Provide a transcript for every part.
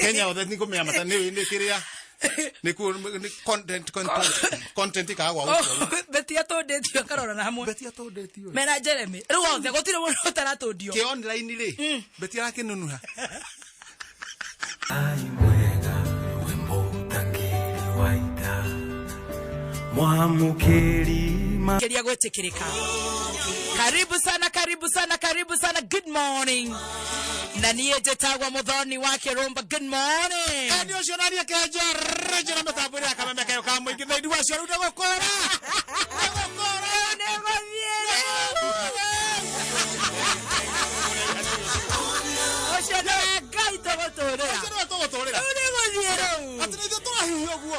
Kenya othe nĩ kũmĩamata nĩ kĩrĩa nĩ nĩ content content content ikagwa gũkũ. Beti atũndĩtio akarora hamwe. Beti atũndĩtio. Mena Jeremy rĩu othe gũtirĩ mũndũ ũtaratũndio. Kĩ online rĩ, Beti arakĩnunuha. Ai mwega we mũtangĩri wa ita mwamũkĩri ma Keria gwĩtĩkĩrĩka. Karibu sana, karibu sana, karibu sana. Good morning. Na niĩ njĩtagwo Mũthoni wa Kĩrũmba. Good morning. Eni ũcio naria kĩhenjo rĩnjĩra mĩtambo-inĩ ya kameme kayo ka mũingĩ thĩinĩ wa cio rĩu nĩgũkũra nĩgũkũra. Nĩgũthiĩ ũcio nĩwe Ngai tũgũtũrĩra. Ũcio nĩwe tũgũtũrĩra. Rĩu nĩgũthiĩ rĩu. Atĩ nĩ ithuĩ tũrahiũhia ũguo,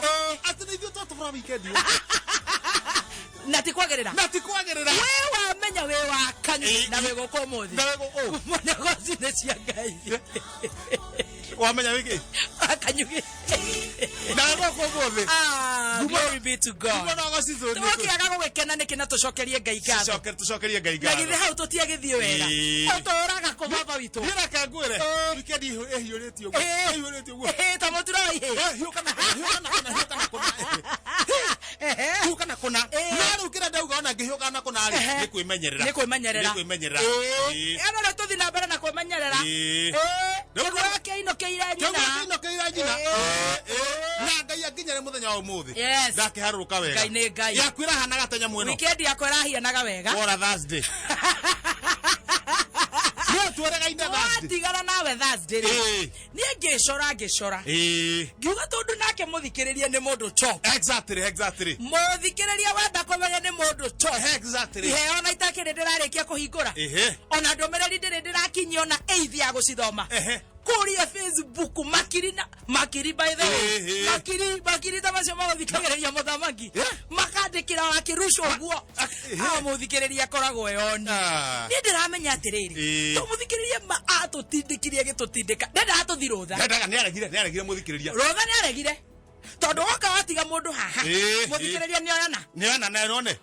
atĩ nĩ ithuĩ twatũbũra weekend ũguo. Na ti kwagĩrĩra. Na ti kwagĩrĩra. We wamenya wĩ wa kanyu Ĩ, na wĩ gũkũ ũmũthĩ. Na wĩ gũkũ. Mũnegoci nĩ cia Ngai. Wamenya wĩkĩ? Akanyugĩ. Na wĩ gũkũ ũmũthĩ. Ah, glory be to God. Nguma no gocithwo nĩ Tũgũkĩaga gũgĩkena nĩkĩ na tũcokerie Ngai ngatho? Tũcokerie Ngai Na ngatho. githĩ hau tũtiagĩthiĩ wega? Ĩ. Ũtũraga kũ baba witũ? Niĩ reke ngwĩre, weekend ĩhiũrĩtie ũguo. Ĩ. Ĩhiũrĩtie ũguo. Ĩ, ta mũtura wa ihĩ. Eh, hiũka na kũna, hiũka na kũna, hiũka na kũna. Hiũka na kũna. Ĩ. No rĩu kĩrĩa ndauga ona ngĩhiũka na kũna rĩ, Ehe. nĩ kwĩmenyerera. Nĩ kwĩmenyerera. Nĩ kwĩmenyerera. Ĩ. Ĩ. Ĩno rĩu tũthiĩ na mbere na kwĩmenyerera. Ĩ. Ĩ. Rĩu Kĩguo kĩinũkĩire nyina. Kĩguo kĩinũkĩire nyina. Ĩ. Ĩ, ĩ. Na Ngai akinyere mũthenya wa ũmũthĩ. Yes. Ndakĩharũrũka wega. Ngai nĩ Ngai. Yaku ĩrahanaga ta nyamũ ĩno. Weekend yakwa ĩrahianaga wega. Wora Thursday. No tweregaine Thursday. Twatigana nawe Thursday rĩ. Ĩ. Niĩ ngĩcora ngĩcora. Ĩ. Ngiuga tondũ nake mũthikĩrĩria nĩ mũndũ chok. Exactly. Mũthikĩrĩria wenda kũmenya nĩ mũndũ chok. Exactly. Iheo na itakĩrĩ ndĩrarĩkia kũhingũra. Ehe. Ona ndũmĩrĩri ndĩrĩ ndĩrakinyia ona eithi ya gũcithoma. Ehe. Kũrĩa Facebook makiri na makiri by the way. Ehe. Makiri makiri ta macio magũthikagĩrĩria mũthamaki. Eh. Makandĩkĩra wakĩrucwo ũguo. Ehe. Ah, mũthikĩrĩria akoragwo eyoni. Ah. Niĩ ndĩramenya atĩrĩrĩ. Ĩĩ. To mũthikĩrĩria ma atũtindĩkirie agĩtũtindĩka. Ndendaga tũthiĩ rũtha. Ndendaga nĩaregire mũthikĩrĩria. Rũtha nĩaregire. Tondũ woka watiga mũndũ haha. Ĩĩ. Mũthikĩrĩria nĩoyana. Nĩona na none.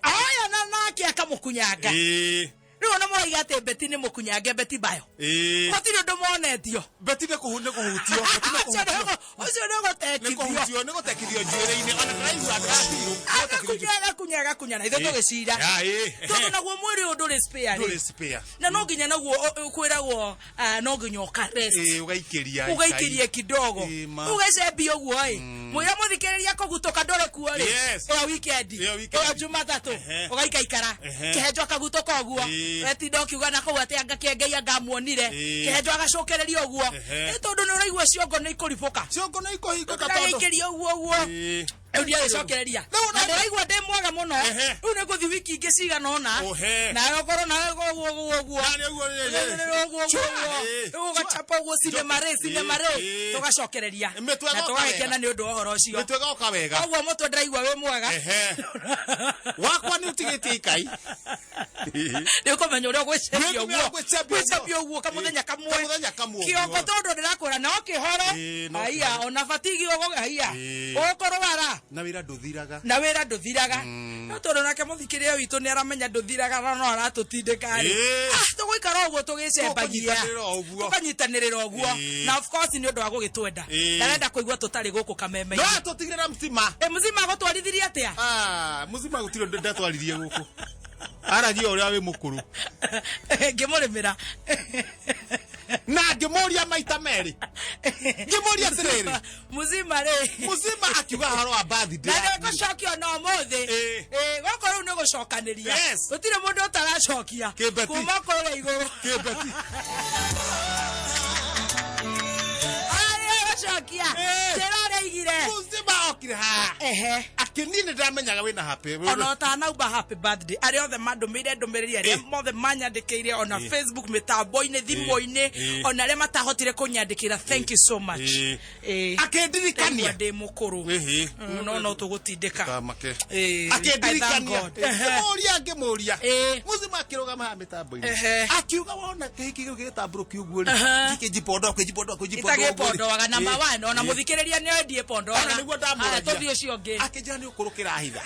Oyana nake akamũkunyanga. Ĩĩ. Rĩu ona mũraiga atĩ Beti nĩ mũkunyange Beti bayo. Ĩĩ. Gũtirĩ ũndũ monetio. Beti nĩ kũhutio. Beti nĩ Ũcio nĩ kũhutio. ũcio nĩ Nĩ gũtekithio. kũhutio, nĩ gũtekithio njuĩrĩ-inĩ. Ona ndĩraigua ndĩratirwo. Agakunya agakunya agakunya na ithuĩ tũgĩcira. Ya, ĩĩ. Tondũ naguo mwĩrĩ ũyũ ndũrĩ spare rĩ. Ndũrĩ spare. Na no nginya naguo kwĩragwo no nginya ũka rest. Ĩĩ, ũgaikĩria. Ũgaikĩria kidogo. Ĩĩ, ma. Ũgecembia ũguo ĩ. Mũira mũthikĩrĩria kũgutũka ndũrĩ kuo rĩ. Yes. Ĩyo weekend. Ĩyo weekend. Ĩyo Jumatatũ. Ehe. Ũgaikaikara. Ehe. Kĩhenjo akagutũka ũguo. Ĩĩ. Wetinda ũkiuga na kũu atĩ anga kĩengei anga amuonire. Ĩĩ. Kĩhenjo agacokereria ũguo. Ehe. Ĩ tondũ nĩ ũraigua ciongo nĩ ikũribũka. Ciongo nĩ ikũhingũka tondũ. Ndĩragĩikĩria ũguo ũguo. Ĩĩ. Rĩu ndiagĩcokereria. Rĩu Na ndĩraigua ndĩ mwega mũno. Ehe. Rĩu nĩ ngũthiĩ wiki ingĩ cigana ũna. Ũhe. Nawe ũkorwo nawe ũguo ũguo ũguo. Na nĩ ũguo nĩ- Ũguo ũguo ũguo. Ĩĩ. Rĩu ũgacapa ũguo cinema rĩ cinema rĩ. Ĩĩ. Tũgacokereria. Mĩtwe Na ĩgoka tũgagĩkena wega. nĩ ũndũ wa ũhoro ũcio. Mĩtwe ĩgoka wega. Koguo mũtwe ndĩraigua wĩ mwega. Ehe. Wakwa nĩ ũtigĩtie ikai. Nĩ ũkũmenya ũrĩa ũgwĩcembia Nĩ ũguo. ũkũmenya gwĩcembia ũguo. Gwĩcembia ũguo kamũthenya kamwe. Kamũthenya kamwe ũguo. Kĩongo tondũ ndĩrakwĩra no kĩhoro. Ĩĩ, no Haiya kĩhoro. ona batigi ũguo haiya. Ĩĩ. Ũkũrwara. Na wĩra ndũthiraga. Na wĩra ndũthiraga. No tondũ nake mũthikĩrĩria witũ nĩ aramenya ndũthiraga na no aratũtindĩka rĩ. Ĩĩ. Ah, tũgũikara ũguo tũgĩcembagia. Tũkũnyitanĩrĩra o ũguo. Tũkanyitanĩrĩra ũguo. Ĩĩ. Na of course nĩ ũndũ wa gũgĩtwenda. Ĩĩ. Ndarenda kũigua tũtarĩ gũkũ No kameme-inĩ. atũtigire na mzima. Ĩ mzima agũtwarithirie atĩa? Ah, mzima gũtirĩ ũndũ ndatwaririe gũkũ. Aragia ũrĩa wĩ mũkũrũ. Ngĩmũrĩmĩra. Na ngĩmũria maita merĩ. Ngĩmũria atĩrĩrĩ. Mzima rĩ. Mzima akiuga haro wa birthday. Na nĩ ngũcokia ona ũmũthĩ. Ĩĩ. Ĩĩ, gũkũ rĩu nĩ gũcokanĩria. Yes. Gũtirĩ mũndũ ũtaracokia. Kĩmbeti. Kuma kũrĩa igũrũ. Kĩmbeti. Arĩa gũcokia. Ĩĩ. Njĩra ũrĩa aigire. Mzima okire haha. Ehe. Akĩniĩ nĩ ndamenyaga wĩna happy. Ona ũtanaumba happy birthday arĩa othe mandũmĩire ndũmĩrĩri arĩa Ĩĩ. mothe manyandĩkĩire ona Ĩĩ. Facebook mĩtambo-inĩ thimũ-inĩ Ĩĩ. ona arĩa matahotire kũnyandĩkĩra thank you so much. Ĩĩ. Ĩĩ. Akĩndirikania. Ndaigua ndĩ mũkũrũ. Ĩhĩ. No no tũgũtindĩka. Kamake. Ĩĩ. I thank Akĩndirikania. God. Ehe. Ngĩmũria ngĩmũria. Ĩĩ. Mũcima akĩrũgama haha mĩtambo-inĩ. Ehe. Akiuga wona kĩhiki kĩu gĩgĩtambũrũkio ũguo rĩ. Ehe. Gĩkĩnjipondoa kwĩnjipondoa kwĩnjipondoa ũguo rĩ. Itagĩpondoaga number Ĩĩ. one ona Ĩĩ. mũthikĩrĩria nĩ endie pondoaga. Ona nĩguo ndamũragia. Haya, tũthiĩ ũcio ũngĩ. Akĩnjĩra nĩ ũkũrũ kĩrahitha.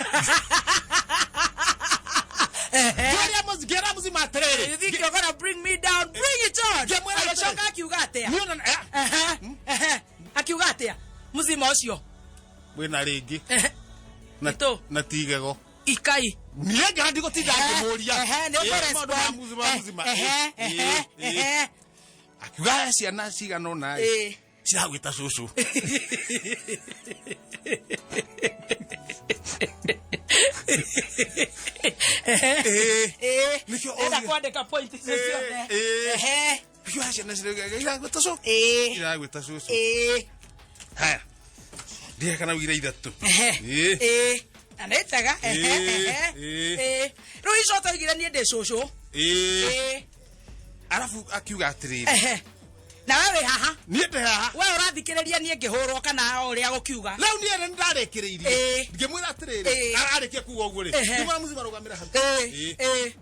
Ehe. Ngĩũria Ngĩra mũcima atĩrĩrĩ. You think you're gonna bring me down? Bring it on. Ngĩmwĩra atĩrĩ. Agĩcoka akiuga atĩa? Niĩ ona- eh, Ehe, ehe. Akiuga atĩa? Mũcima ũcio. Wĩna rĩngĩ. Ehe. Na- Itũ. Na tigego. Ikai. Niĩ ngĩra ndigũtinda ngĩmũria. Ehe, nĩ Ĩ, ũkũ maũndũ ma respond. mũcima, mũcima. Ehe, Ĩ, ehe, ĩ, ĩ. ehe. Akiuga ciana cigana ũna ĩ, Ĩ. ciragwĩta cũcũ. Ĩ. Ĩ. Nĩkĩo Enda oige- kwandĩka point icio Ĩ, ciothe. ĩ. Ehe. Akiuga ciana ciragwĩta cũcũ. Ĩ. Iragwĩta cũcũ. Ĩ. Haya. Ndiũĩ kana ugire ithatũ. Ehe. Ĩ. Ĩ. Na nĩ njega. Ehe, Ĩ, ehe. ĩ. Ĩ. Rĩu icio toigire niĩ ndĩ cũcũ. Ĩ. Ĩ. Arabu akiuga atĩrĩrĩ. Ehe. Na we wĩ haha. Niĩ ndĩ haha. We ũrathikĩrĩria niĩ ngĩhũrwo kana o ũrĩa gũkiuga. Rĩu niĩ nĩ ndarĩkĩrĩirie. Ĩ. Ngĩmwĩra atĩrĩrĩ. Ĩ. Ararĩkia kuga ũguo rĩ. Ehe. Ngĩmwĩra mũcima rũgamĩra hau. Ĩ. Ĩ. Ĩ.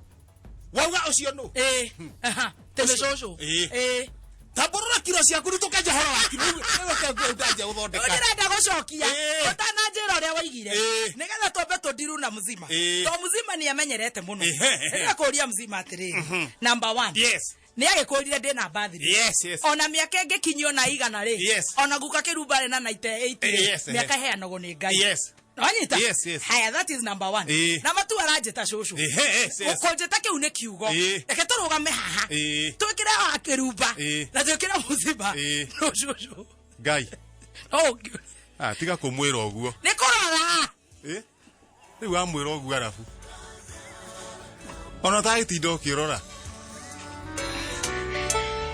Wauga ũcio nũ? Ĩ. Aha. Tĩ nĩ cũcũ. Ĩ. Ĩ. Tambũrũra kiro ciaku rĩu tũkenja horo wa kiro. Rĩu rĩu reke ndanjia gũthondeka. Ndĩrenda gũcokia Ĩ. ũtananjĩra ũrĩa waigire Ĩ. nĩgetha twambe tũndiru na mzima Ĩ. to mzima nĩ amenyerete mũno Ehe. ndĩrenda kũria mzima atĩrĩrĩ number one Yes. nĩ agĩkũrire ndĩ na birthday Yes, yes. ona mĩaka ĩngĩkinyio na igana rĩ Yes. ona guka kĩrumba arĩ na 98 rĩ Yes, ehe. mĩaka ĩheanagwo nĩ Ngai Yes. Wanyita? Yes, yes. Haya, that is number one. Ĩ. Number two aranjĩta cũcũ. Ehe, yes, yes. Kũnjĩta kĩu nĩ kiugo. Ĩ. Reke tũrũgame haha. Ĩ. Twĩkĩre wa kĩrumba. Ĩ. Na twĩkĩre mũcimba. Ĩ. No cũcũ. Ngai. No ũngĩũria. Ah, tiga kũmwĩra ũguo. Nĩ kũrora. Ĩ? Rĩu wamwĩra ũguo arabu. Ona ũtagĩtinda ũkĩrora.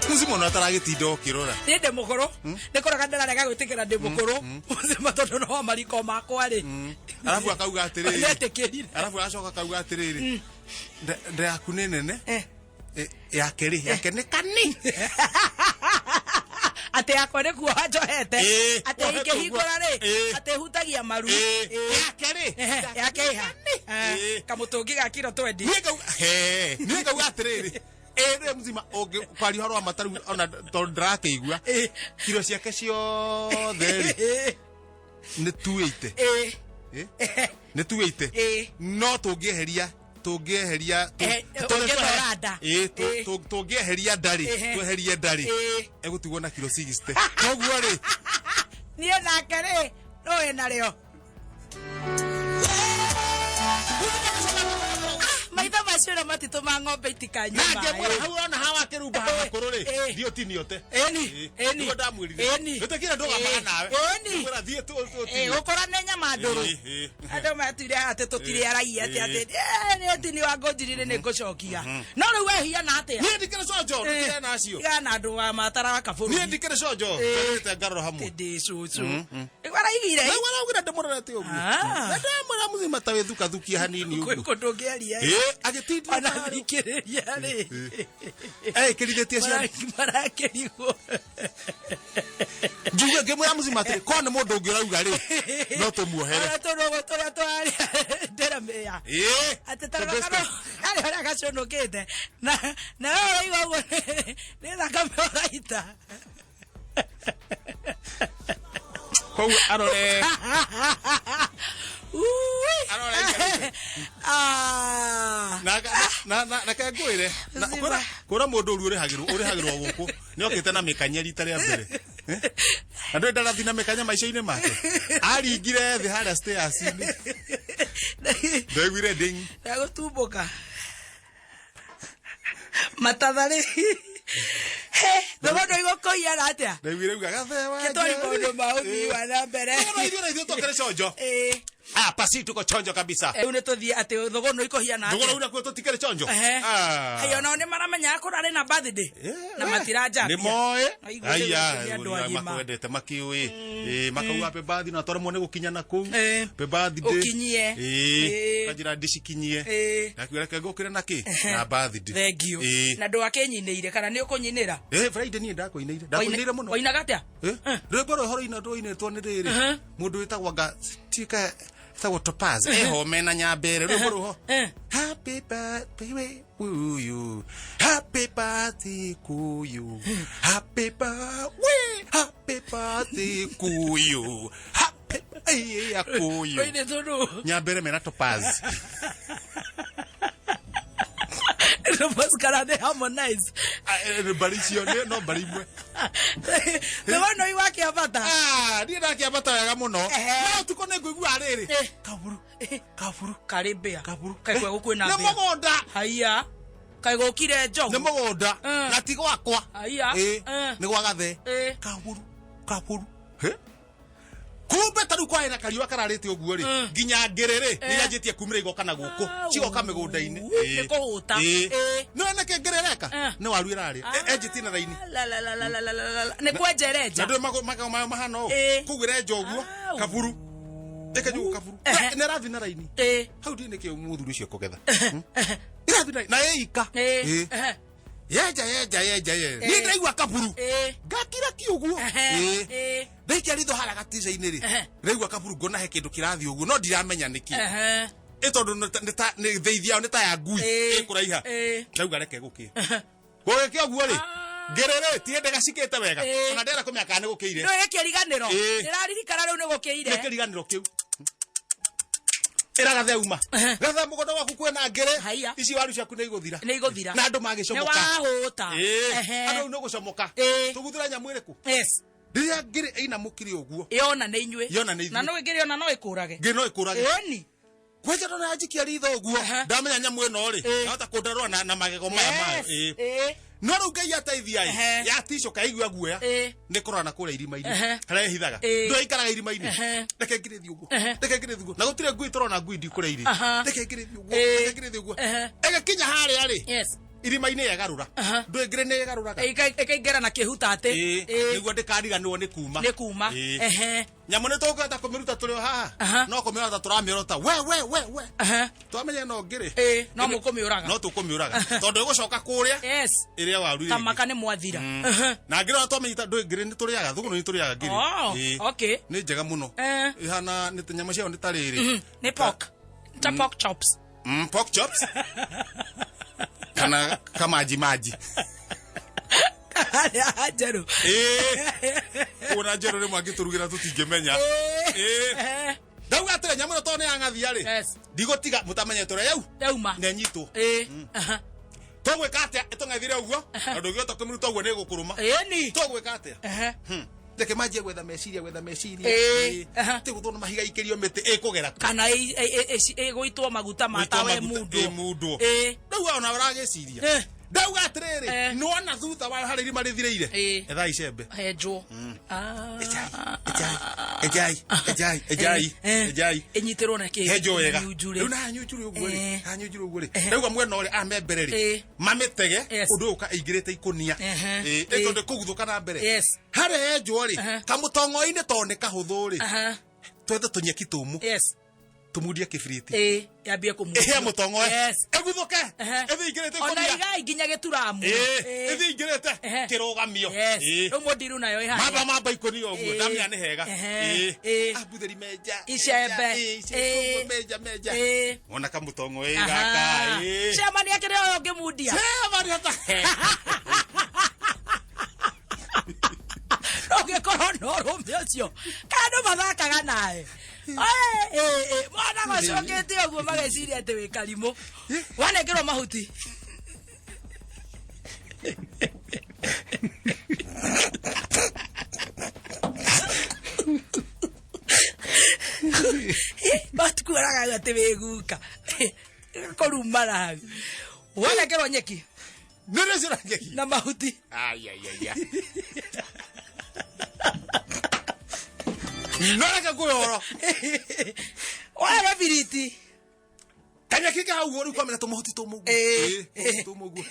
Mũcima ona ũtaragĩtinda ũkĩrora. Niĩ ndĩ mũkũrũ. Nĩ kũrora ndĩrarega gwĩtĩkĩra ndĩ mũkũrũ. Mũcimba tondũ no mariko makwa rĩ. Arabu akauga atĩrĩrĩ. Netĩkĩrire. Arabu agacoka akauga atĩrĩrĩ. Nda yaku nĩ nene. Eh. Yake rĩ, yake nĩ kani. Atĩ yakwa nĩ kuoha njohete. Ĩ, Atĩ wohetwo ingĩhingũra rĩ. Ĩ. Atĩ hutagia maru. Ĩ, Ĩ. yake rĩ. Ehe, yake ĩha. Ĩ. Kamũtũngi ga kiro 20. Niĩ ngauga he, niĩ ngauga atĩrĩrĩ. Ĩ rĩ mũcima ũngĩ kwaria ũhoro wa mata rĩu ona tondũ ndĩrakĩigua. Ĩ. Kiro ciake ciothe rĩ Ĩ. nĩ 280. Ĩ. Ĩ? Nĩ 280. Ĩ. No tũngĩeheria tũngĩeheria Eh, ũngĩthora nda. Ĩ, Ĩ. tũngĩeheria nda rĩ Ehe. tweherie nda rĩ Ĩ. egũtigwo na kiro 60 koguo rĩ Niĩ nake rĩ no wĩ narĩo. Maitho macio na matitũ ma ng'ombe itikanyue na ngĩmwĩra maĩ. hau ona hawa kĩrumba haha kũrũ rĩ Ĩ. thiĩ ũtinie ũte Ĩni, ĩni. nĩguo ndamwĩrire Ĩni. wĩtĩkire ndũgamaga nawe Ĩni. Ngĩmwĩra thiĩ Ĩ, ũtinie gũkũra nĩ nyama ndũrũ. Ĩ, ĩ. Andũ matuire atĩ tũtirĩ aragia atĩ atĩ nĩ ũtini wa ngũnjirire nĩ ngũcokia. No rĩu we hiana atĩa? Niĩ ndikĩrĩ conjo ndikĩrĩ nacio. Tigana na andũ a matara wa kabũrũri. Niĩ ndikĩrĩ conjo Ĩ. njagĩte ngarora hamwe. Ndĩ cũcũ. Nĩguo araigire. Rĩu araugire ndĩmũrorete ũguo. Ah. Na ndamwĩra mũthima ta wĩthukathukia hanini Kwĩ ũguo. kũndũ ũngĩaria. Ĩ, agĩtindĩra Ona thikĩrĩria rĩ. ekĩrithĩtie ciana Marakĩrigwo. ngiuga ngĩmwĩra mũcima atĩrĩ korwo nĩ mũndũ ũngĩ ũrauga rĩ no tũmuohere Ũrĩa tũrũgũ tũrĩa twarĩa ndĩramĩya. Ĩ, Atĩ tarora karĩ ũrĩa gacũnũkĩte. Na na we ũraigua ũguo nĩ thakame ũraita. koguo arore Ui. Arore aikarĩte. Ah. Na ke ngwĩre na Mũcima. kũra mũndũ ũru ũrĩhagĩrwo ũrĩhagĩrwo gũkũ nĩ okĩte na mĩkanye rita rĩa mbere Eh? Na ndũĩ ndarathi na mĩkanye maica-inĩ make aringire thĩ harĩa stairs-inĩ ndaiguire ding Ndagũtumbũka. Matatharĩ. He, thogono igũkũiyana atĩa? ndaiguire uga gathewa Kĩtwari maũndũ ma ũthii wa na mbere. ithuĩ na ithuĩ tũkĩrĩ conjo Ĩ. ah pasi tuko chonjo kabisa Rĩu nĩ tũthiĩ atĩ thogono ikũhiana thogora atĩa? ura kuo tũtikĩrĩ chonjo Ehe. Ah. Haya onao nĩ maramenyaga kũrarĩ na birthday na matiranjambia. nĩ moĩ Aigua rĩu aya nĩ andũ agima. makwendete makiũĩ Ĩ, makauga happy birthday na twaremwo nĩ gũkinya na kũu Ĩ. happy birthday Ũkinyie. Ĩ, Ĩ. kanjĩra ndĩcikinyie Ĩ. ndakiuga reke ngũkĩre na kĩ na birthday Thank you. Ĩ. Na ndwakĩnyinĩire kana nĩ ũkũnyinĩra? Ĩ, Friday niĩ ndakũinĩire ndakũinĩire mũno Wainaga atĩa? Ĩ, rwĩmbo rũrũ rũina rũinĩtwo nĩ rĩrĩ mũndũ wĩtagwo anga tika wĩtagwo Topaz eho mena nyambere rwĩmbo rũho Eh. Happy birthday to you. Happy birthday to you. Happy birthday, happy birthday to you. Happy birthday to you. Rũinĩtwo nũ? Nyambere mena Topaz. Octopus kana nĩ Harmonize? Ah, mbarĩ icio no mbarĩ imwe. Nĩ wona ũi wa kĩambata. Ah, niĩ ndakĩambata wega mũno. Ehe. No ũtukũ nĩ ngũigua rĩrĩ. Eh. Kaburu. Kaburu. Karĩ mbĩa. Kaburu. Kaĩ kwa gũkwĩ na Nĩ mbĩa. mũgũnda. Haiya. Kaĩ gũkire njogu. Nĩ mũgũnda. Eh. Na ti gwakwa. Haiya. Ĩ, Eh. nĩ gwa gathe. Eh. Kaburu. Kaburu. He? Kumbe ta rĩu kwarĩ na kariũa kararĩte ũguo rĩ, Mm. nginya ngĩrĩ rĩ, Eh. nĩ iranjĩtie kumĩra igoka na gũkũ, Au. cigoka mĩgũnda-inĩ. Nĩ kũhũta. Ĩ. Ĩ. Nĩ nĩkĩ ngĩrĩ ĩreka? Eh. Nĩ waru ĩrarĩa. Ah. Enjĩtie na raini. La, la, la, la, la, la, la, la. Nĩ kwenjerenja. Na ndũĩ magego mayo mahana ũũ. Ĩ. Koguo ĩrenja ũguo, Au. kaburu. Ĩkanyua kaburu. Ehe. Na ĩrathiĩ na raini. Ĩ. Hau ndiũĩ nĩkĩ mũthuri ũcio ekũgetha. Ĩrathiĩ na raini. Na ĩ ika. Ĩ. Ĩ. Ehe. Yenja yenja yenja yenja. Ĩ. Niĩ ndaigua kaburu. Ĩ. Ngakira ki ũguo. Ehe. Ĩ. Ĩ. Ndaikia ritho harĩa gatica-inĩ rĩ, Ehe. ndaigua kaburu ngona he kĩndũ kĩrathiĩ ũguo no ndiramenya nĩkĩ. Ehe. Ĩ tondũ nĩ theithi yao nĩ ta ya ngui Ĩ. ĩkũraiha. Ĩ. Ndauga reke gũkĩe. Gũgĩkĩa ũguo rĩ, ngĩrĩ rĩ, ti hĩndĩ gacikĩte wega. Ĩ. Ona ndĩrenda kũmenya kana nĩ gũkĩire. Ndũĩ gĩkĩriganĩro. Ĩ. Ndĩraririkana rĩu nĩ gũkĩire. Nĩ kĩriganĩro kĩu. Ĩra gathe uma. Ehe. Gathe mũgũnda waku kwĩna ngĩrĩ. Haiya. Ici waru ciaku nĩ igũthira. Nĩ igũthira. Na andũ Nĩ magĩcomoka. wahũta. Ĩ. Ehe. Andũ rĩu nĩ gũcomoka. Ĩ. Tũguthũra nyamũ ĩrĩkũ? Yes. Rĩrĩa ngĩrĩ ĩinamũkire ũguo. Yona nĩ inyuĩ. Yona nĩ ithuĩ. Na no ĩngĩrĩ ona no ĩkũrage. Ngĩrĩ no ĩkũrage. Ĩni. Kwanja ndona yanjikia ritho ũguo. Aha. Ndamenya nyamũ ĩno rĩ, Ĩ. yahota kũndarũa na magego maya mayo. Yes. Ĩ. Ĩ. No rĩu Ngai ateithia ĩ, Ehe. yaticũka yaigua guoya, Ĩ. nĩ kũrora na kũrĩa irima-inĩ Ehe. harĩa ĩhithaga. Ĩ. Ndũĩ ĩikaraga irima-inĩ. Ehe. Reke ngĩrĩ thiĩ ũguo. Ehe. Reke ngĩrĩ thiĩ ũguo. Na gũtirĩ ngui tũrona ngui ndikũrĩa irĩ. Aha. Reke ngĩrĩ thiĩ ũguo. Ĩ. Reke ngĩrĩ thiĩ ũguo. Ehe. Ĩgĩkinya harĩa rĩ, Yes. irima-inĩ yegarũra. Aha. Ndũĩ ngĩrĩ nĩ ĩgarũraga. Ĩkaingĩra na kĩhutatĩ. Ĩ. Ĩ. Nĩguo ndĩkariganĩrwo nĩ kuma. Nĩ kuma. Ĩ. Ehe. Nyamũ nĩ tũkũhota kũmĩruta tũrĩ o haha. Aha. No kũmĩorota tũramĩorota. We we we we. Ehe. Twamenya no ngĩrĩ. Ĩ. No mũkũmĩũraga. No tũkũmĩũraga. Tondũ ĩgũcoka kũrĩa Yes. ĩrĩa waru rĩngĩ. Tamaka nĩ mwathira. Ehe. Na ngĩrĩ ona twamĩnyita ndũĩ ngĩrĩ nĩ tũrĩaga thũgũnũ nĩ tũrĩaga ngĩrĩ. Oh, Ĩ. okay. Nĩ njega mũno. Eh. Ihana nĩ nyama ciayo nĩ ta rĩrĩ. Nĩ pork. Ta pork chops. Pork chops. Kana kamaji maji. Harĩa njerũ. Ĩ. Kuona njerũ rĩmwe angĩtũrugĩra tũtingĩmenya. Ĩ. Ehe. Ndauga atĩrĩ nyamũ ĩno tondũ nĩ yang'athia rĩ. Yes. Ndigũtiga mũtamenyete ũrĩa yau. Yauma. Nĩanyitwo. Ĩ. Aha. Tũgwĩka atĩa ĩtũng'ethire ũguo? Na ndũngĩhota kũmĩruta ũguo nĩ ĩgũkũrũma. Ĩni. Tũgwĩka atĩa? Ehe. Reke manjie gwetha meciria gwetha meciria. Ĩ. Aha. Ti gũthwo na mahiga ikĩrio mĩtĩ ĩkũgera kũ? Kana ĩgũitwo maguta ma Gũitwo tawe maguta, mundu. ĩ mundu. Ĩ. Rĩu ona ũragĩciria. Eh. Ndauga atĩrĩrĩ, Eh. nĩwona thutha wa harĩa irima rĩthirĩire. Ĩ. Ethai icembe. Henjwo. Ah. Ejai, ejai, ejai, ejai, Eh. ejai. Ĩnyitĩrwo na kĩ? Henjwo wega. Nyunjurĩ. Rĩu na hanyunjurĩ ũguo rĩ, Eh. hanyunjurĩ ũguo rĩ. Eh. Ndauga mwena ũrĩa ame mbere rĩ, Eh. mamĩtege Yes. ũndũ ũyũ ũka ĩingĩrĩte ikũnia. Ehe. Ĩ, Eh. tondũ ĩkũguthũka na mbere. Yes. Harĩa yenjwo rĩ, Aha. kamũtong'o-inĩ tondũ nĩ kahũthũ rĩ, Aha. twethe tũnyeki tũmũ, Yes. tũmundie kĩbiriti. Ĩ. Yambie kũmundio. Ĩhĩe mũtong'oe. Yes. Ĩguthũke. Ehe. Ĩthiĩ ĩingĩrĩte Ona ikũnia. igai nginya gĩturamu. Ĩ, Ĩ. ĩthiĩ ĩingĩrĩte Ehe. kĩrũgamio. Yes. Ĩ. Rĩu mũndiru nayo ĩ harĩa. Mamba mamba ikũnia ũguo Ĩ. ndamenya nĩ hega. Ehe. Ĩ. Ĩ. Abuthĩri menja. Icembe. Ĩ, icembe Ĩ. menja menja. Ĩ. Wona kamũtong'o ĩ Aha. gaka. Ĩ. Chairman akĩrĩ ũyũ ũngĩmundia. Chairman ata. Ũngĩkorwo na ũrũme ũcio kana andũ mathakaga nawe. Mwana macokete ũguo mageciria atĩ wĩ karimũ. Wanengerwo mahuti. Matikuoraga atĩ wĩ guka. Kũrumana hau. Wanengerwo nyeki Nĩ rĩcira nyeki. na mahuti. Ai ai ai. ai. No reke ngũhe ũhoro. Oya gĩbiriti. Kanyeki ka hau rĩu kwamena tũmahuti tũmũ ũguo. Ĩ. Ĩ, tũmahuti tũmũ ũguo.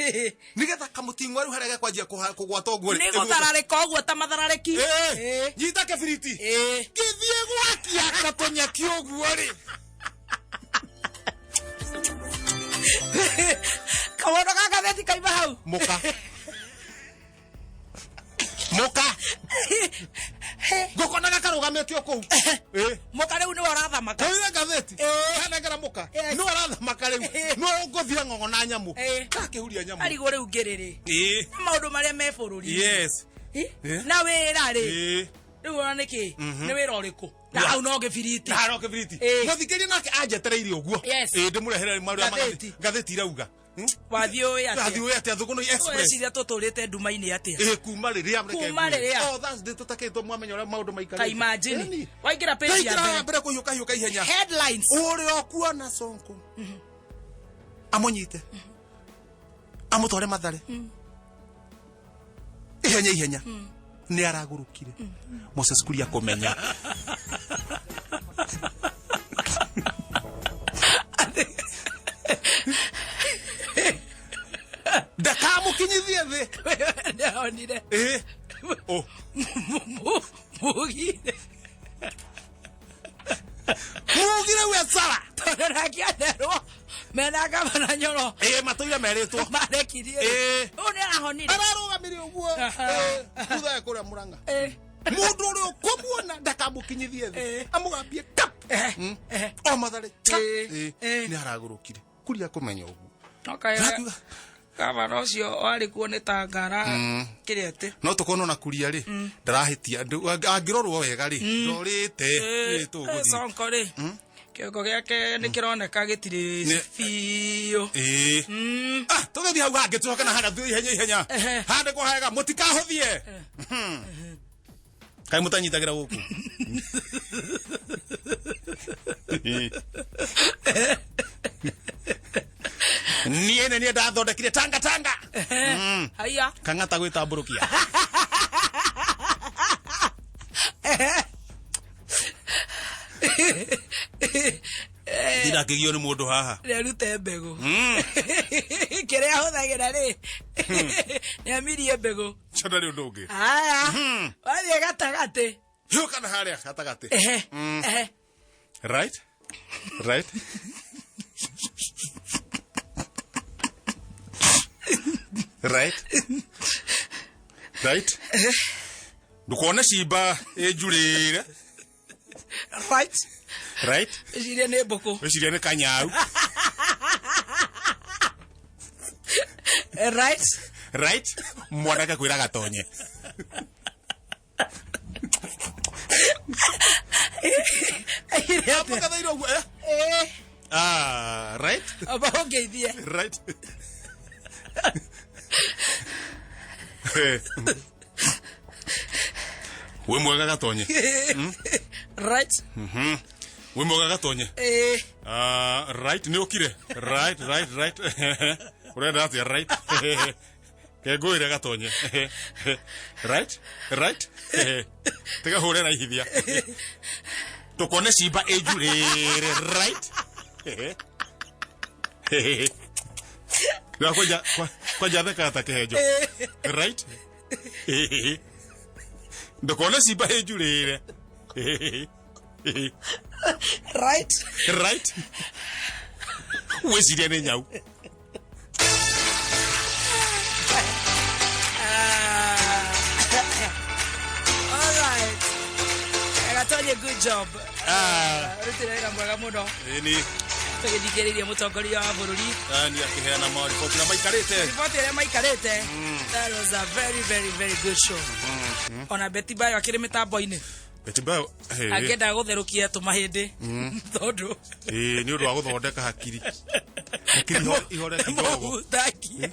Nĩgetha kamũting'o rĩu harĩa gekwanjia kũgwata ũguo rĩ. Nĩ gũthararĩka ũguo ta mathararĩki. Ĩ. Ĩ. Nyita kĩbiriti. Ĩ. Gĩthiĩ gwakia katũnyeki ũguo rĩ. Kawono ga gatheti kaima hau. Mũka. Mũka. Ngũkonaga karũgamĩte o kũu. Ĩ. Mũka rĩu nĩwe ũrathamaka. Kaire ngathĩti. Ĩ. Kanengera mũka. Yes. Nĩwe ũrathamaka rĩu. Ĩ. Nĩwe ũngũthira ng'ong'o na nyamũ. Ĩ. Gakĩhuria nyamũ. Arigwo rĩu ngĩrĩrĩ. Ĩ. Na maũndũ marĩa me bũrũri. Yes. Ĩ? Ĩ. Na wĩra rĩ. Ĩ. Rĩu ona nĩkĩ? Nĩ wĩra ũrĩkũ? Na hau no gĩbiriti. Na haro kĩbiriti. Ĩ. Mũthikĩria nake anjetereire ũguo. Yes. Ĩ ndĩmũrehere marĩa Ngathĩti. ngathĩti irauga. Wathiĩ ũĩ Wathiĩ atĩa? ũĩ atĩa Thũgũnũi Express? Weciria tũtũrĩte nduma-inĩ atĩa? Ĩ kuma rĩrĩa reke Kuma ngwĩre. rĩrĩa. Oh, Thursday tũtakĩtwo mwamenya ũrĩa maũndũ maikarĩte. Ta imagine. Ĩni. Waingĩra page ya Ndaingĩra mbere. mbere kũhiũka hiũka ihenya. Headlines. Ũrĩa ũkuona Sonko amũnyite amũtware Mathare ihenya ihenya nĩ aragũrũkire. Moses Kuria kũmenya. Ndakamũkinyithie thĩ. Nĩonire. Ĩ. Oh. Mugire. Mugire we Sara. Tondũ nake anerwo mena gavana Nyoro. Ĩ matũire merĩtwo. Marekirie. Ĩ. Ũyũ nĩ arahonire. Ararũgamire ũguo. Ĩ, thutha ya kũrĩa Mũrang'a. Ĩ. Mũndũ ũrĩa ũkũmuona ndakamũkinyithie thĩ. Ĩ. Amũgambie kap. Eh. O Mathare. Ta. Ĩ. Ĩ, Ĩ. nĩ aragũrũkire. Kuria kũmenya ũguo. No kaĩ Ndakiuga, gavana ũcio warĩ kuo nĩ ta ngara kĩrĩa atĩ. No tũkorwo na Kuria rĩ ndarahĩtia. Angĩrorwo wega rĩ ndorĩte. Ĩ, tũgũthiĩ. Sonko rĩ kĩongo gĩake nĩ kĩroneka gĩtirĩ biũ. Ĩ. Ah, tũgĩthiĩ hau hangĩ tũcoke na harĩa thutha ihenya ihenya. Ehe. Handĩkwo hega mũtikahũthie. Kaĩ mũtanyitagĩra gũkũ. Niĩ nĩ niĩ ndathondekire tanga tanga. Haiya. Kang'ata gwĩtambũrũkia. Ndinakĩgio nĩ mũndũ haha. Nĩarute mbegũ. Kĩrĩa ahũthagĩra rĩ nĩamirie mbegũ. Cio ndarĩ ũndũ ũngĩ. Haya. Wathiĩ gatagatĩ. Hiũka na harĩa gatagatĩ. Ehe. Ehe. Right? Right? Right? Right? Ndũkone cimba ĩnjurĩre. Right. Right? Ĩcirie nĩ mbũkũ. Wĩcirie nĩ kanyau. Right. Right? Mwanake kwĩra gatonye. Aigire atĩa? Mũgathaire ũguo, eh? Ĩĩ. Ah, right? Amba ũngeithie. Right? Wĩ mwega gatonye. Right. Wĩ mwega gatonye. Ĩĩ. Ah, right nĩ ũkire. Right, right, right. Ũrenda atĩa right? Kengũĩre gatonye. Right, right. Tiga hũre raihithia. Tũkone cimba ĩnjurĩre right. Na kwanja kwanja thekaga ta kĩhenjo. Right? Ndũkone cimba ĩnjurĩre. Right. Right? Wĩcirie nĩ nyau. All right. Gatonye, good job. Ah. Rutire wĩra mwega mũno Ĩni. tũgĩthikĩrĩria mũtongoria wa bũrũri. Ni akĩheana mariboti na maikarĩte. Riboti ĩrĩa maikarĩte. That was a very very very good show. Ona Betty Bayo akĩrĩ mĩtambo-inĩ. Betty Bayo, hey. Angĩenda gũtherũkia tũmahĩndĩ tondũ Ĩĩ, nĩ ũndũ wa gũthondeka hakiri. Hakiri ihore kidogo. mũhutakie.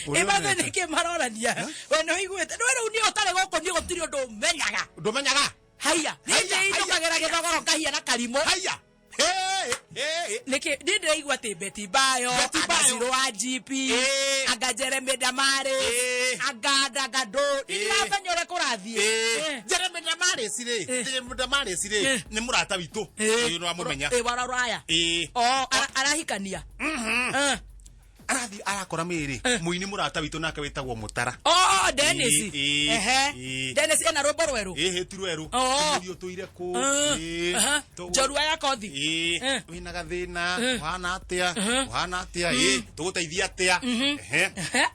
Ũrĩa Ĩmathe ũreka. nĩkĩ maronania. We nĩ ũiguĩte. Nĩ rĩu niĩ ũtarĩ gũkũ niĩ gũtirĩ ũndũ ũmenyaga. Ndũmenyaga? Haiya. Niĩ Haiya, haiya. ndĩindũkagĩra gĩthogoro ngahia na karimũ. Haiya. Hey, hey. Nĩkĩ niĩ ndĩraigua atĩ Betty Bayo, Betty anga Bayo. Zero wa GP, Ĩĩ. anga Jeremy Damaris, Ĩĩ. anga Ndangandũ. Niĩ Ĩĩ. ndiramenya ũrĩa kũrathiĩ. Ĩĩ. Jeremy Damaris rĩ, Jeremy Damaris rĩ, Eh. nĩ mũrata witũ. Ĩĩ, nĩwamũmenya. Ĩĩ, wa rũraya. Ĩĩ. O, arahikania. Eh. Arathiĩ arakora mĩrĩ mũini mũrata witũ nake wĩtagwo Mũtara. Oh, Dennis. Ĩĩ, ĩĩ, Ehe. ĩĩ. Dennis ena rwĩmbo rwerũ. Ĩhĩ ti rwerũ. Oh. Mũriũ ũtũire kũ. Eh. Ĩĩ. Aha. Njorua ya kothi. Ĩĩ. Eh. Wĩna gathĩna, ũhana atĩa, ũhana atĩa, ĩĩ, tũgũteithia atĩa. Ehe. Ehe.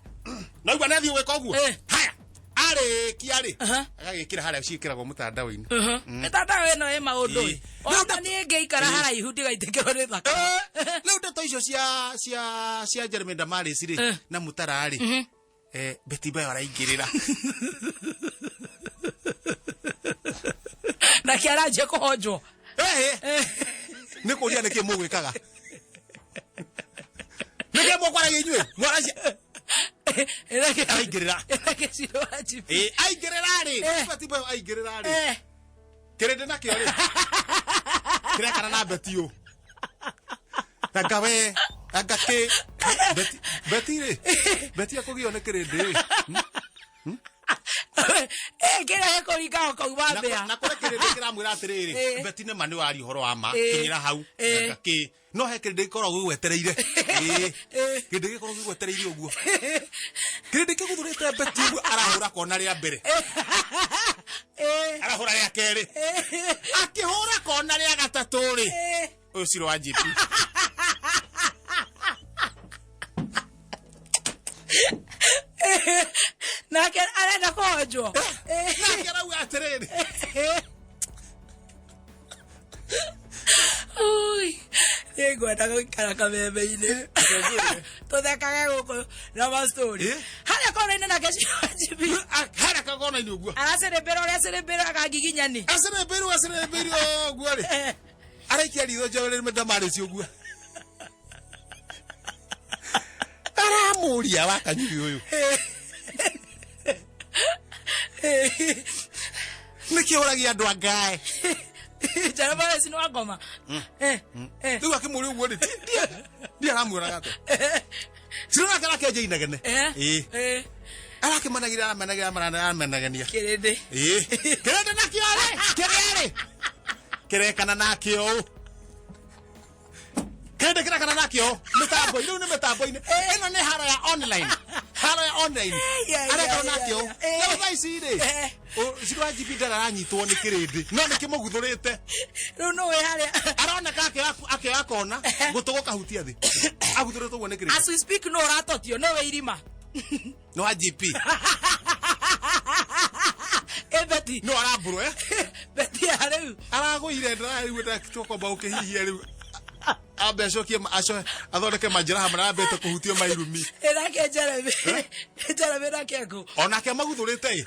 Naigua nĩ athiĩ gwĩka ũguo. Eh. Haya. Arĩkia rĩ, Aha. agagĩkĩra harĩa ciĩkĩragwo mũtandao-inĩ. Mĩtandao ĩno ĩ maũndũ Ĩĩ. ĩ. Ona niĩ ngĩikara haraihu ndigaitĩkĩrwo nĩ thakame. Rĩu ndeto icio cia cia cia Jeremy Damaris rĩ Eh. na Mũtara rĩ, Betty Bayo araingĩrĩra. Nake aranjia kũhonjwo. Ĩhĩ. Nĩ kũria nĩkĩ mũgwĩkaga. Nĩkĩ mũgwa Mwaragia inyuĩ mwaragia Araingĩrĩra. Ĩrake Ciro wa GP. Ĩ, aingĩrĩra rĩ Beti Boy aingĩrĩra rĩ kĩrĩndĩ nakĩo rĩ kĩrekana na beti ũ anga we anga kĩ beti beti rĩ beti akũgio nĩ kĩrĩndĩ rĩ Kĩrĩa gĩkũringa kau wa Na mbĩa. na kũrĩ kĩrĩndĩ kĩramwĩra atĩrĩrĩ beti nĩ ma nĩ waria ũhoro wa ma kinyĩra hau anga kĩ no he kĩrĩndĩ gĩkoragwo gĩgwetereire Ĩ, kĩrĩndĩ gĩkoragwo gĩgwetereire ũguo kĩrĩndĩ kĩguthũrĩte beti ũguo arahũra kona rĩa mbere arahũra rĩa kerĩ akĩhũra kona rĩa gatatũ rĩ ũyũ Ciro wa GP Nake arenda kũhonjwo. Nake arauga atĩrĩrĩ Ui, niĩ ngwenda gũikara kameme-inĩ tũthekage gũkũ na mastori harĩa kona-inĩ nake Ciro wa GP harĩa kagona-inĩ ũguo aracĩrĩmbĩra ũrĩa acĩrĩmbĩraga ngiginyani acĩrĩmbĩirwo acĩrĩmbĩirwo ũguo rĩ araikia ritho njowerere ndamarĩci ũguo aramũria wa kanyuri ũyũ nĩkĩ ũragia andũ angae Jeremiah nĩ wangoma rĩu akĩmũria ũguo rĩ ndi aramwĩraga atĩa Ciro nake arakĩanjia inegene ĩ arakĩmanagĩra aramenagĩra aramenagenia kĩrĩndĩ ĩ kĩrĩndĩ nakĩo rĩ kĩrĩa rĩ kĩrekana nakĩo ũ kĩrĩndĩ kĩrekana nakĩo mĩtambo-inĩ rĩu nĩ mĩtambo-inĩ ĩno nĩ haro ya online haro ya online arekana nakĩo rĩu thaa ici rĩ Ciro wa GP ndarĩ aranyitwo nĩ kĩrĩndĩ no nĩ kĩmũguthũrĩte rĩu nũ wĩ harĩa aroneka akĩoya kona gũtũ gũkahutia thĩ aguthũrĩtwo ũguo nĩ kĩrĩndĩ as we speak nũ ũratotio nũ wĩ irima nĩ wa GP ĩ beti no arambũrwo eh beti ya rĩu aragũire ndaraigua ndakwamba gũkĩhihia rĩu ambe acokie athondeke majeraha marĩa ambĩte kũhutio mairumi ĩnake Jeremy Jeremy nake ngũ onake maguthũrĩte ĩ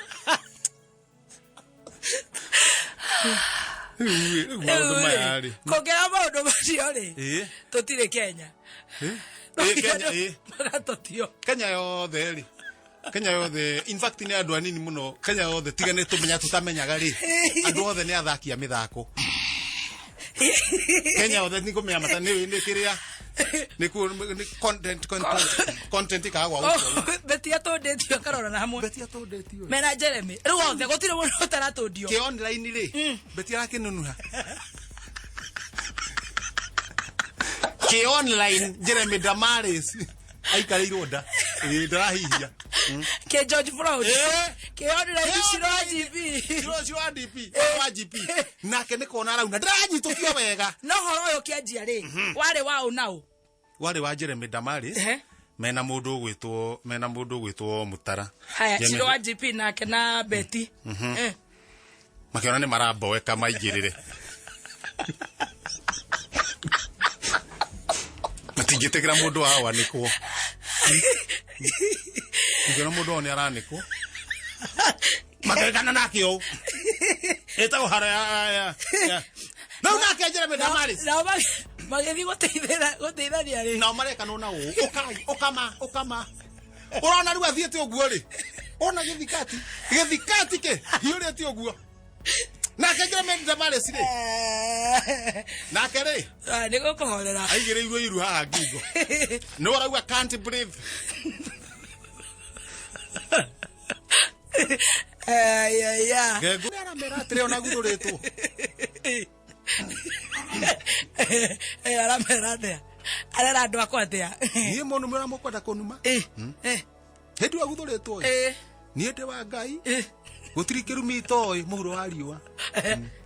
rĩu rĩu maũndũ maya rĩ kũngĩra maũndũ macio rĩ ĩ tũtirĩ Kenya ĩ Kenya ĩ magatotio Kenya yothe rĩ Kenya yothe in fact nĩ andũ anini mũno Kenya yothe tiga nĩ tũmenya tũtamenyaga rĩ andũ othe nĩ athaki a mĩthako Kenya yothe nĩ kũmenya mata nĩ nĩ kĩrĩa nĩ ku nĩ content content content ikagwa gũkũ beti atũndĩtio akarora na hamwe beti atũndĩtio mena Jeremy rĩu othe gũtirĩ mũndũ ũtaratũndio kĩ online rĩ beti arakĩnunuha kĩ online Jeremy Damaris aikarĩirwo nda ĩ ndarahihia kĩ George Floyd kĩ online Ciro wa GP Ciro Ciro wa DP wa GP nake nĩ kona arauna ndaranyitũkio wega no horo ũyũ kĩanjia rĩ warĩ wa ũ na ũ warĩ wa Jeremy Damaris mena mũndũ ũgwĩtwo mena mũndũ ũgwĩtwo Mutara haya Jeremy- Ciro wa GP nake na Beti makĩona nĩ maramboeka maingĩrĩre matingĩtĩkĩra mũndũ wao anĩkwo ngĩona mũndũ wao nĩ aranĩkwo makekana nake ũũ ĩtagwo haro ya rĩu nake Jeremy Damaris nao magĩthiĩ gũteithania rĩ nao marekanwo na ũũ ũkai ũkama ũkama ũrona rĩu athiĩte ũguo rĩ ona gĩthikati gĩthikati kĩ hiũrĩte ũguo nake Jeremy Damaris rĩ nake rĩ nĩ gũkũhorera aigĩrĩirwo iru haha ngingo nĩ ũrauga can't breathe Ayaya. ngengu nĩ aramera atĩrĩ ona guthũrĩtwo Aramera atĩa arera andũ akwa atĩa niĩ mũndũ mwĩra mũkwenda kũnuma hĩndĩ ĩyo aguthũrĩtwo ĩ niĩ ndĩ wa ngai gũtirĩ kĩrumi itoĩ mũhuro wa riũa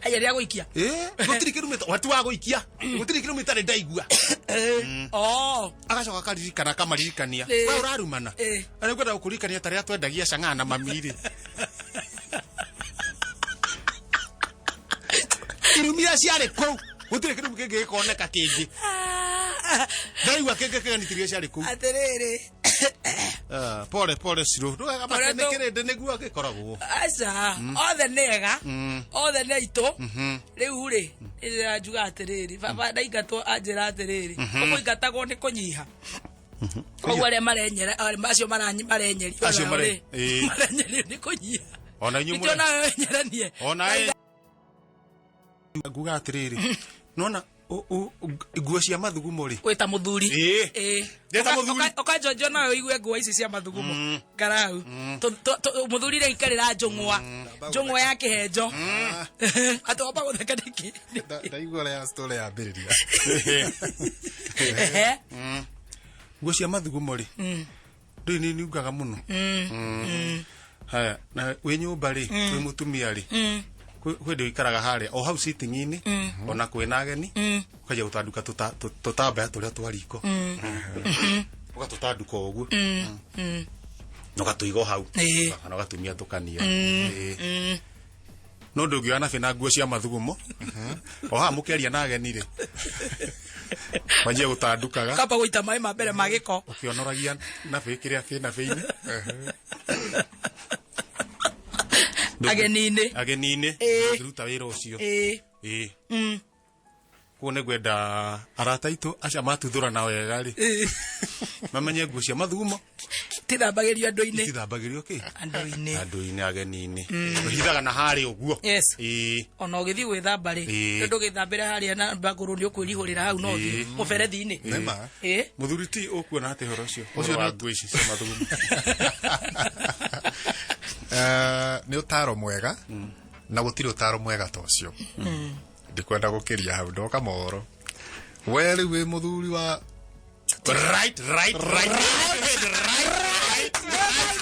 aya rĩa gũikia ĩ gũtirĩ kĩrumi wati wa gũikia gũtirĩ kĩrumi itarĩ ndaigua oh agacoka akaririkana akamaririkania Ĩ. we ũrarumana Ĩ. na ngwenda gũkũririkania ta rĩrĩa twendagia cang'aa na mami rĩ irumi iria ciarĩ kũu gũtirĩ kĩrumi kĩngĩ gĩkoneka kĩngĩ ndaigua kĩngĩ kĩganitirie ciarĩ kũu atĩrĩrĩ Ah, pole pole Ciro ndũgagamake Pole nĩ kĩrĩndĩ nĩguo gĩkoragwo aca othe nĩ ega othe nĩ aitũ rĩu rĩ njuga atĩrĩrĩ baba ndaingatwo anjĩra atĩrĩrĩ ũkũingatagwo nĩ kũnyiha Koguo arĩa marenyera arĩa acio marenyerio Acio nao rĩ, ĩĩ. marenyerio nĩ kũnyia. Ona inyuĩ Nĩkĩo nawe wenyeranie. Ona ĩ nguga atĩrĩrĩ, nona nguo cia mathugumo rĩ. Wĩ ta mũthuri. Ĩĩ. Ĩĩ. Ndĩ ta mũthuri. Ũkanjonjo nawe ũigue nguo ici cia mathugumo ngarau. Mũthuri rĩ ikarĩra njũng'wa njũng'wa ya kĩhenjo atĩ wamba gũtheka nĩkĩ? Ndaigua ũrĩa story yambĩrĩria. Ehe. Nguo cia mathugumo rĩ, ndũĩ nĩ niungaga mũno. Haya, na wĩ nyũmba rĩ, wĩ mũtumia rĩ, kwĩ ndĩ ũikaraga harĩa o hau sitting-inĩ, ona kwĩna ageni, ũkanjia gũtanduka tũtambaya tũrĩa twa riko, ũgatũtanduka o ũguo na ũgatũiga o hau kana ũgatumia tũkania. Ĩĩ. No ndũngĩoya nabĩ na nguo cia mathugumo o haha mũkĩaria na ageni rĩ, wanjie gũtandukaga. Kamba gũita maĩ ma mbere ma gĩko. Ũkĩonoragia nabĩ kĩrĩa kĩ nabĩ-inĩ. Ageni-inĩ. Ageni-inĩ. Ndũngĩruta wĩra ũcio. Ĩĩ. Koguo nĩ ngwenda arata aitũ acio matuthũrana wega rĩ, mamenye nguo cia mathugumo tithambagĩrio andũ-inĩ. Itithambagĩrio kĩ? Andũ-inĩ. Andũ-inĩ, ageni-inĩ, ũhithaga na harĩa ũguo. Ĩĩ. Ona ũgĩthiĩ gwĩthamba rĩ, ndũgĩthambĩre harĩa na mbagũrũ nĩ ũkwĩrihũrĩra hau, no ũthiĩ mũberethi-inĩ. Nĩma. Mũthuri ti ũkuona atĩ ũhoro ũcio Ũcio ũhoro wa nguo ici cia mathugumo? Nĩ ũtaro mwega na gũtirĩ ũtaro mwega ta ũcio. Ndikwenda gũkĩria hau, ndoka mohoro. We rĩu wĩ mũthuri wa Right, right, right, right, right, right.